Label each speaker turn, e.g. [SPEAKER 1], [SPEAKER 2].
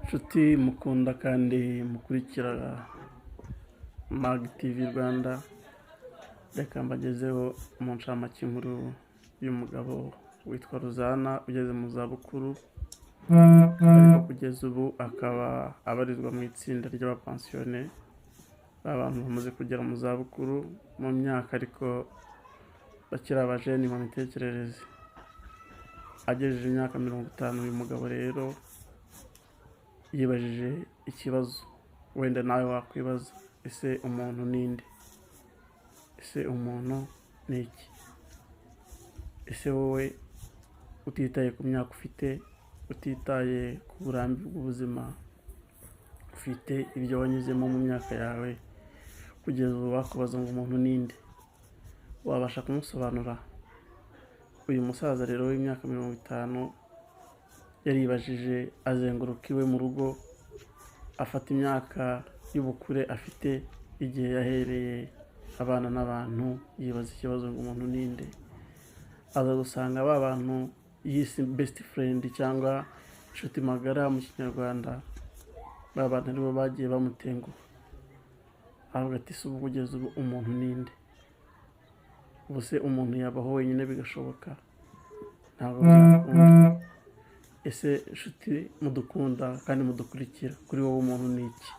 [SPEAKER 1] Nshuti mukunda kandi mukurikira Mag TV Rwanda, reka mbagezeho mu ncamake inkuru y'umugabo witwa Ruzana ugeze mu zabukuru, ariko kugeza ubu akaba abarizwa mu itsinda ry'abapansiyone b'abantu bamaze kugera mu zabukuru mu myaka ariko bakiri abajeni mu mitekerereze. Agejeje imyaka 50, uyu mugabo rero yibajije ikibazo wenda nawe wakwibaza: ese umuntu ni nde? Ese umuntu ni iki? Ese wowe utitaye ku myaka ufite, utitaye ku burambe bw'ubuzima ufite, ibyo wanyuzemo mu myaka yawe, kugeza ubu bakubaza ngo umuntu ni nde, wabasha kumusobanura? Uyu musaza rero w'imyaka 50 yaribajije, azenguruka iwe mu rugo, afata imyaka y'ubukure afite, igihe yahereye abana n'abantu, yibaza ikibazo ngo umuntu ni nde? Aza gusanga ba bantu yise best friend cyangwa inshuti magara mu Kinyarwanda, ba bantu aribo bagiye bamutenguha. Aravuga ati: "Se ubu kugeza ubu umuntu ni nde? Ubu se umuntu yabaho wenyine bigashoboka? Ntabwo byakunda." Ese inshuti mudukunda kandi mudukurikira, kuri wowe umuntu ni iki?